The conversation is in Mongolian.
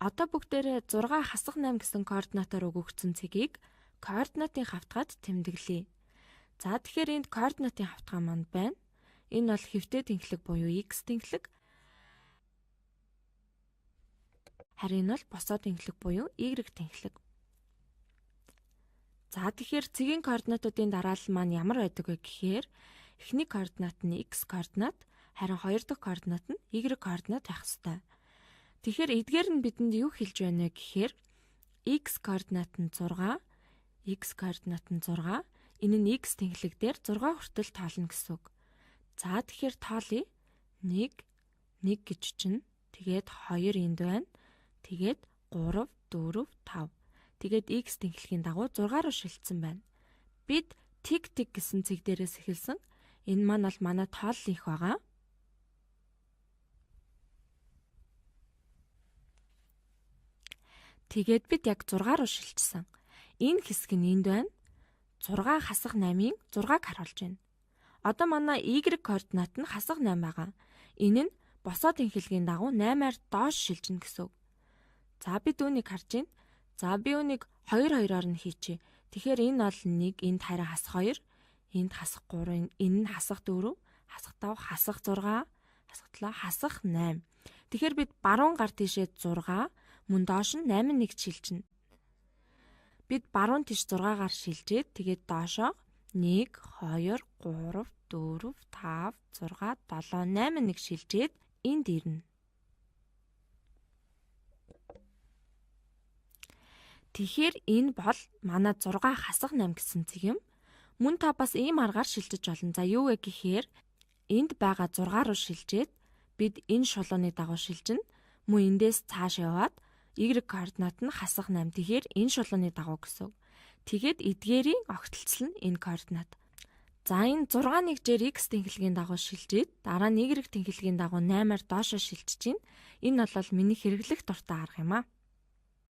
Одоо бүгдээрээ 6 хасах 8 гэсэн координатаар өгөгдсөн цэгийг координатын хавтгаад тэмдэглэе. За тэгэхээр энд координатын хавтгаа маань байна. Энэ бол хэвтэй тэнхлэг буюу x тэнхлэг. Харин энэ бол босоо тэнхлэг буюу y тэнхлэг. За тэгэхээр цэгийн координатуудын дараалал маань ямар байдаг вэ гэхээр эхний координат нь x координат, харин хоёр дахь координат нь y координат байх ёстой. Тэгэхээр эдгээр нь бидэнд юу хэлж байна вэ гэхээр x координат нь 6, x координат нь 6, энэ нь x тэнхлэг дээр 6 хүртэл тоолно гэсэн үг. За тэгэхээр тоолъё. 1 1 гэж чинь. Тэгээд 2 энд байна. Тэгээд 3 4 5. Тэгээд x тэнхлэгийн дагуу 6 руу шилжсэн байна. Бид тэг тэг гэсэн цэг дээрээс эхэлсэн. Энэ маань бол манай тооллын их байгаа. Тэгээд бид яг 6 руу шилжсэн. Энэ хэсэг нь энд байна. 6 хасах 8-ын 6-г харуулж байна. Одоо манай y координат нь хасах 8 байгаа. Энэ нь босоо тэнхлэгийн дагуу 8-аар доош шилжинэ гэсэн үг. За бид үүнийг харж байна. За би үүнийг 2 2-оор нь хийчихье. Тэгэхээр энэ бол 1, энд харин хасах 2, энд хасах 3, энэ нь хасах 4, хасах 5, хасах 6, хасах 7, хасах 8. Тэгэхээр бид баруун гар тийшээ 6, мөн доош нь 8 1 шилжинэ. Бид баруун тийш 6-гаар шилжээд тэгээд доошоо 1 2 3 4 5 6 7 8 1 шилжээд энд ирнэ. Тэгэхээр энэ бол манай 6 хасах 8 гэсэн цэг юм. Мөн та бас ийм аргаар шилжиж болно. За юу вэ гэхээр энд байгаа 6 руу шилжээд бид энэ шулууны дагуу шилжинэ. Мөн эндээс цааш яваад y координат нь хасах 8. Тэгэхээр энэ шулууны дагуу гэсэн үг. Тэгээд эдгээрийн огтлцол нь энэ координат. За энэ 6 1-ээр x тэнхлэгийн дагуу шилжээд дараа нь y тэнхлэгийн дагуу 8-аар доошоо шилжиж байна. Энэ бол миний хэрэглэх дуртай арга юм аа.